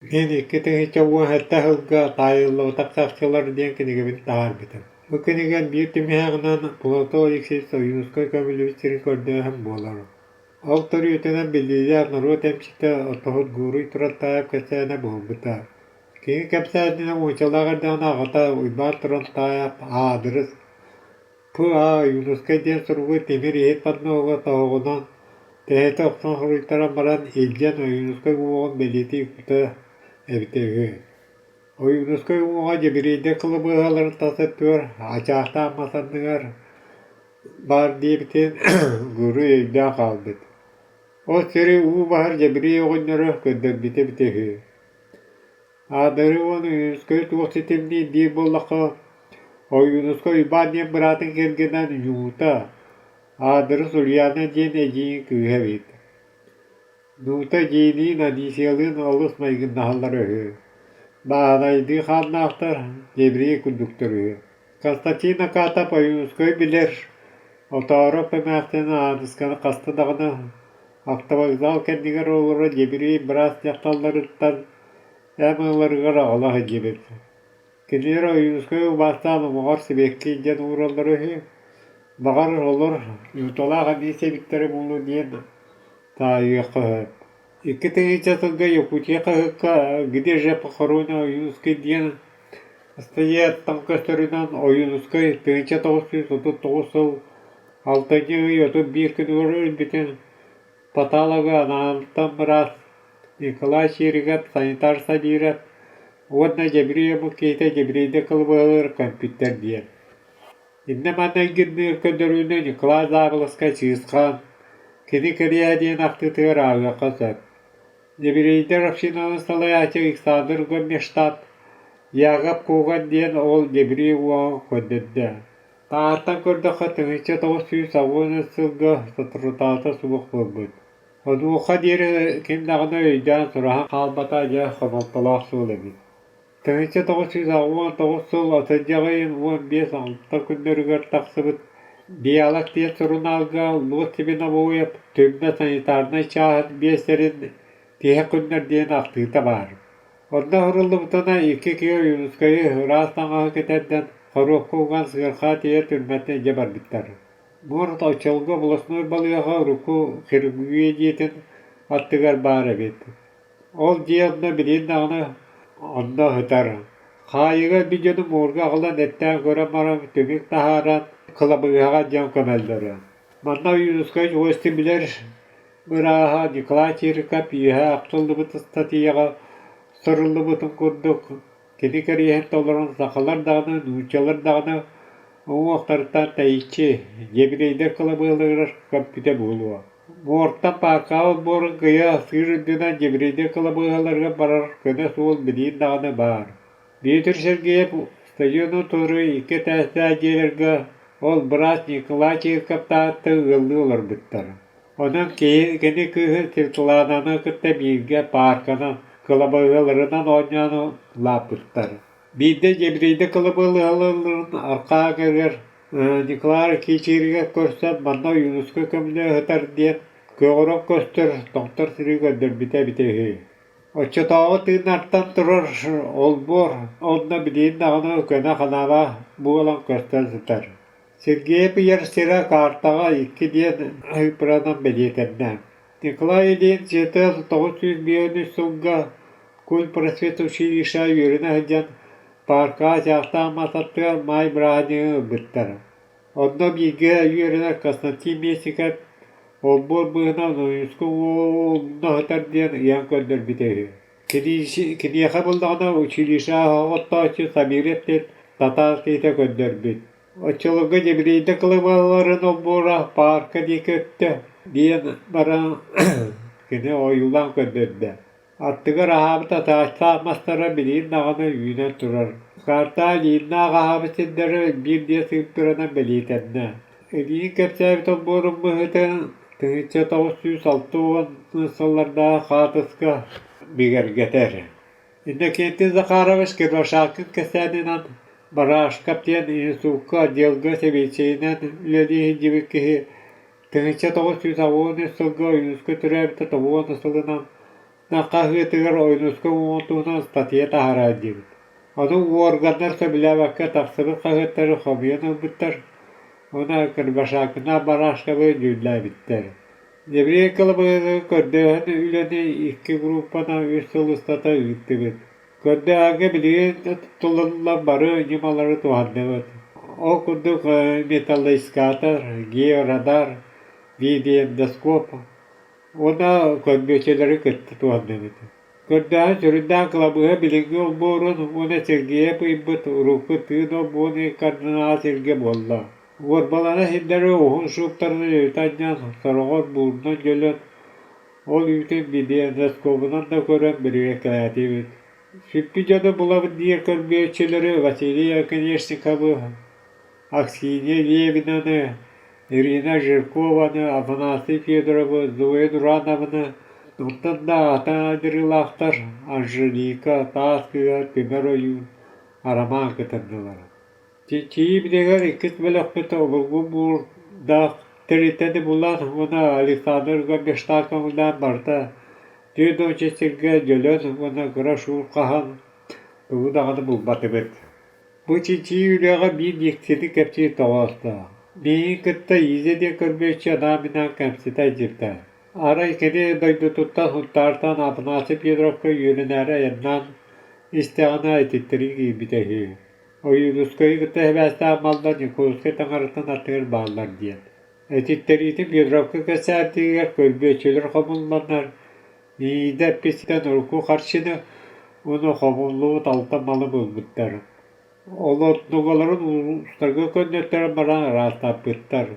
Мин 2017 сылга «Таайыллыбатах чахчылар» диэн кинигэбин таһаарбытым. Бу кинигэм биир түмүһэҕинэн Платон Алексеевич Ойуунускай көмүллүбүт сирин көрдөөһүн буолар. Ол төрүөтүнэн биллиилээх норуот эмчитэ Отоһут Гууруй Турантаев кэпсээнэ буолбута. Кини кэпсээнинэн уончалаах эрдэҕинэ аҕата Уйбаан Турантаев аадырыс П.А. Ойуунускай диэн суругу тимир иһит панноҕа тоһоҕонон тэһитэ охсон суруйтаран баран илдьэн Ойуунускай уҥуоҕун бэлиэтии укпута эбитэ үһү. Ойуунускай уҥуоҕа дьэбириэйдэр кылабыыһаларын тас өттүгэр ачаахтаах мас анныгар баар диэбитин Гуруй өйдөөн хаалбыт. Ол сири уу баһар дьэбириэй оҕонньоро көрдөрбүтэ эбитэ үһү. Аадары уонна Ойуунускайы туох ситимниир диир буоллахха, Ойуунускай Уйбаан диэн быраатын кэргэнэ Ньуута, Аадырыс Ульяна диэн эдьиийин кыыһа эбит. Нуута эдьиийиниин Анисиялыын олус майгыннаһаллара үһү. Бааһынайдыы хааннаахтар, дьэбириэй курдуктар үһү. Константин Акатов Ойуунускайы билэр, Отоороп эмээхсин Аанысканы хаста даҕаны автовокзал кэннигэр олорор дьэбириэй быраас дьахталларыттан эм ыларыгар аҕала сылдьыбыт. Кинилэр Ойуунускай убаастаан омоҕор сибэкки илдьэн уураллара үһү, баҕар, олор Ньууталаах эмиэ сэбиттэрэ буолуо диэн таайыахха сөп. 2000 сылга Якутия хаһыакка «Где же похоронен Ойуунускай» диэн ыстатыйаттан көстөрүнэн Ойуунускай 1939 сыл алтынньы ый 31 күнүгэр өлбүтүн патологоанатом быраас Николай Чириков, санитар Сабиров уонна Дьэбириэй омук киһитэ Дьэбириэйдэр кылабыыһалар көмпүттэр диэн. Иннэ манна илгинниир көрдөрүүнү Николай Заабылыскай Чыысхаан «Кини кэриэһэ» диэн ахтыытыгар ааҕыахха сөп. Дьэбириэйдэр общинаны салайааччы Александр Гомештадт Яков Коган диэн ол дьэбириэй уоҕун көрдөрдө. Тааттан көрдөххө 1980 сылга соторутааҕыта суох буолбут. Онуоха диэри ким даҕаны өйдөөн сураһан хаалбата дьэ хомолтолоох суол эбит. 1989 сыл атырдьах ыйын 15-6 күннэригэр тахсыбыт «Биалог» диэн сурунаалга Луот Семеновоев Түммэ санитарнай чааһын биэстэрин тиһэх күннэр диэн ахтыыта баар. Онно уһуруллубутунан икки киһи Ойуунускайы ыраас таҥаһы кэтэрдэн, хоруопка уган сыарҕа тиийэ түрмэттэн илдьэ барбыттар. Муорат оччолорго областной балыыһа урукку хирургия дьиэтин аттыгар баар эбит. Ол дьиэ онно билигин даҕаны онно сытар. Хаайыыга өлбүт дьону муорга аҕалан эттээн көрөн баран түмүк таһааран кылабыыһаҕа дьон көмөллөрө. Манна Ойуунускай чугастык билэр бырааһа Николай Чириков үөһэ ахтыллыбыт ыстатыйаҕа суруллубутун курдук, кини кэриэһин толорон сахалар даҕаны, нууччалар даҕаны уҥуохтарыттан тэйиччи, дьэбириэйдэр кылабыаларыгар көппүтэ буолуо. Муортан пааркаҕа олбуорун кыйа сыыр үрдүнэн дьэбириэйдэр кылабыыһаларыгар барар көнө суол билигин даҕаны баар. Бүөтүр Сергеев стадиону туоруур икки этээстээх дьиэлэргэ ол быраас Николай Чирковтаахтан ыаллыы олорбуттар. Онон киһи кини кыыһын Светлананы кытта бииргэ паарканан, кылабыыһаларынан оонньоон улааппыттар. Биирдэ дьэбириэйдэ кылабыыһаларын арҕаа Николай Кичиригэр көрсөн манна Ойуунускай көмүлүө сытар диэн көҕөрөн көстөр томтор сири көрдөрбүтэ эбитэ үһү. Оччотооҕу тыынартан турар олбуор онно билигин даҕаны көнө ханааба буолан көстөн сытар. Сергеев ыйар сирэ каартаҕа икки диэн ыйпыранан бэлиэтэннэ. Николай Ильин дьиэтэ 953 сылга Кульпросвет училищеҕа үөрэнэ сылдьан пааркаҕа чаастаах мас аттыгар маай бырааһынньыгын ылбыттар. Онно бииргэ үөрэнэр Константин Местников олбуор быыһынан Ойуунускай уолуна сытар диэн ыйан көрдөрбүтэ үһү. Киниэхэ буллаҕына училище оттооччу Самиров диэн татаар киһитэ көрдөрбүт. Оччолорго дьэбириэйдэ кылабыаларын олбуора паарка диэки өттө диэн баран кини ойуулаан көрдөрдө. Аттыгар аһаабыт атааччылаах мастара билигин даҕаны үүнэн турар. Картаа Ильиннаах аһаабыт сирдэрэ биир-биэс сыыппаранан бэлиэтэннэ. Ильин кэпсээбит олбуорун быһыытын 1960 сыллардаах хаартыска бигэргэтэр. Иннокентий Захарович Кривошапкин кэпсээнинэн Барашков диэн институкка отделга сэбиэдиссэйинэн үлэлии сылдьыбыт киһи 1983 сылга Ойуунускай төрөөбүтэ 90 сылынан. хаһыатыгар Ойуунускай уҥуоҕун туһунан ыстатыйа таһаараар диэбит. Ону уорганнар сөбүлээбэккэ тахсыбыт хаһыаттары хомуйан ылбыттар уонна Кырбашакина Барашковы дьүүллээбиттэр. Еврей кылабыыһаны көрдөөһүн үлэни икки группанан үс сыл устата ыыттыбыт. Көрдөөһүҥҥэ билигин туттуллар бары ньымалары туһанныбыт. Ол курдук металлоискатор, георадар, видеоэндоскоп уонна көрбүөччүлэри кытта туһанныбыт. Көрдөөһүн сүрүннээн кылабыыһа билиҥҥи олбуорун уонна Сергеев ыйбыт урукку тыын олбуорун ыккардынааҕы сиргэ буолла. Уорбалана сирдэри уһун шууптарынан өрүтэ анньан, сороҕор буурунан дьөлөн, ол үүтүн видеоэндоскобунан да көрөн бирикээтибит. Сүппүт дьону булабыт диир көрбүөччүлэри Василий Оконешниковы, Аксинья Левинаны, Ирина Жиркованы, Афанасий Федоровы, Зоя Дуранованы, онтон да атын адьырыылаахтар Анжелика, Таас Кыыһа, Түмэр Ойуун, Арамаан кытыннылар. Чинчийии билигэр иккис бөлөхпүт обургу буурдаах тэрилтэни булан уонна Александр Гомештаковнаан барыта 40 сиргэ дьөлөн уонна кыра шуур хаһан тугу даҕаны булбатыбыт. Бу чинчийии үлэҕэ биир дьиктини кэпсиир тоҕоостоох. Миигин кытта Изя диэн көрбүөччү анаан-минээн кэпсэтэ илдьибитэ. Арай кини дойдутуттан Сунтаартан Афанасий Федоровка үөрэнээри айаннаан истэҕинэ ититтэрии киирбитэ үһү. Ойуунускайы кытта сибээстээх маллар Ньукуускай таҥаратын аттыгар бааллар диэн. Этиттэриитин Федоровка кэпсээтигэр көрбүөччүлэр хомулланнар, Иида эппититтэн урукку харчыны уонна хомуллубут алта малы булбуттар. Олордугаларын улуустарга көннөттөрөн баран ыраастаппыттар.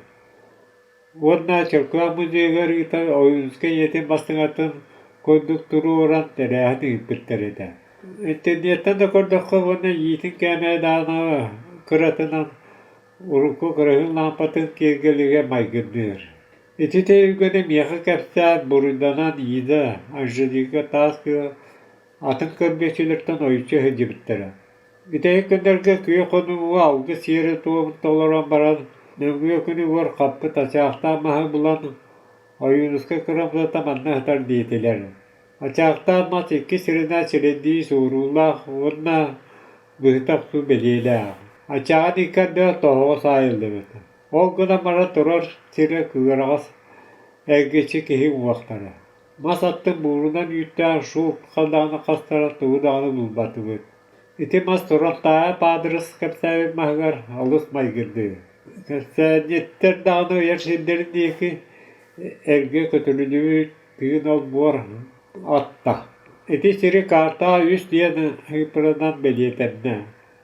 Уонна Чөркөөх музейыгар ыытар Ойуунускай ийэтин бастыҥатын курдук туруоран тэрээһин ыыппыттар этэ. Интернеттэн да көрдөххө уонна иитин кээмэйэ даҕаны кыратынан урукку кыраһыын лаампатын киэргэлигэр майгынныыр. Ити түһүлгэни миэхэ кэпсээн буруйданан Ида, Анжелика таас кыа атын көрбүөччүлэртэн ойуччу сылдьыбыттара. Бүтэһик күннэргэ күөх хонууга алгыс сиэрэ-туомун толорон баран, нөҥүө күнүгэр хаппыт ачаахтаах маһы булан, Ойуунускай кырамтата манна сытар диэтилэр. Ачаахтаах мас икки сиринэн сирэйдии суоруулаах уонна быһыта охсуу бэлиэлээх. Ачааҕын икки ардыгар тоһоҕо саайыллыбыт. Ол гынан баран турар сирэ кыараҕас эргиччи киһи уҥуохтара. Мас аттын буурунан үүттээх шук даҕаны хастара тугу даҕаны булбатыбыт. Ити мас Турантаайап аадырыс кэпсээбит маһыгар олус майгынныыр. Кэпсээнньиттэр даҕаны ыйар сирдэрин диэки эргэ көтүрүлүбүт тыын олбуор атта. Ити сири каартаҕа үс диэн ыйпырынан бэлиэтэннэ.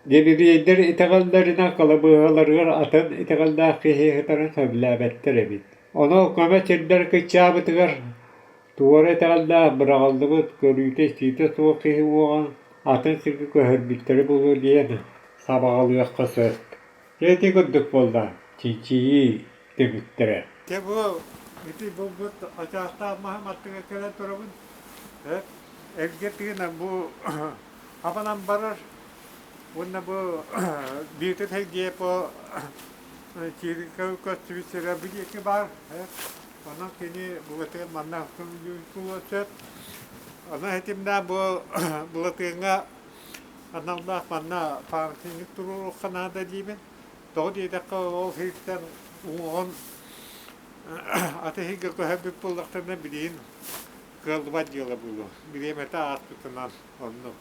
Дьэбириэйдэр итэҕэллэринэн кылабыыһаларыгар атын итэҕэллээх киһи сытарын сөбүлээбэттэр эбит. Онон көмө сирдэр кыччаабытыгар туора итэҕэллээх быраҕыллыбыт, көрүүтэ-истиитэ суох киһи уоҕун атын сиргэ көһөрбүттэрэ буолуо диэн сабаҕалыахха сөп. Дьэ ити курдук буолла чинчийии түмүктэрэ. Дьэ бу ити булбут ачаахтаах маһым аттыгар кэлэн турабын. Эргэ тыына бу абанан барар уонна бу бииртэн сэргиэ по көстүбүт сирэ бу диэки баар. Онон кини Былатыан манна көмүлүүр сөп. Онон этимнээх бу Былатыаҥҥа аналлаах манна памятник туруоруохха наада диибин. Тоҕо диэтэххэ ол сиртэн уҥуоҕун аты иһигэр көһөрбүт буоллахтарына билигин кыаллыбат дьыала буолуо. Бириэмэтэ ааспытынан оннук.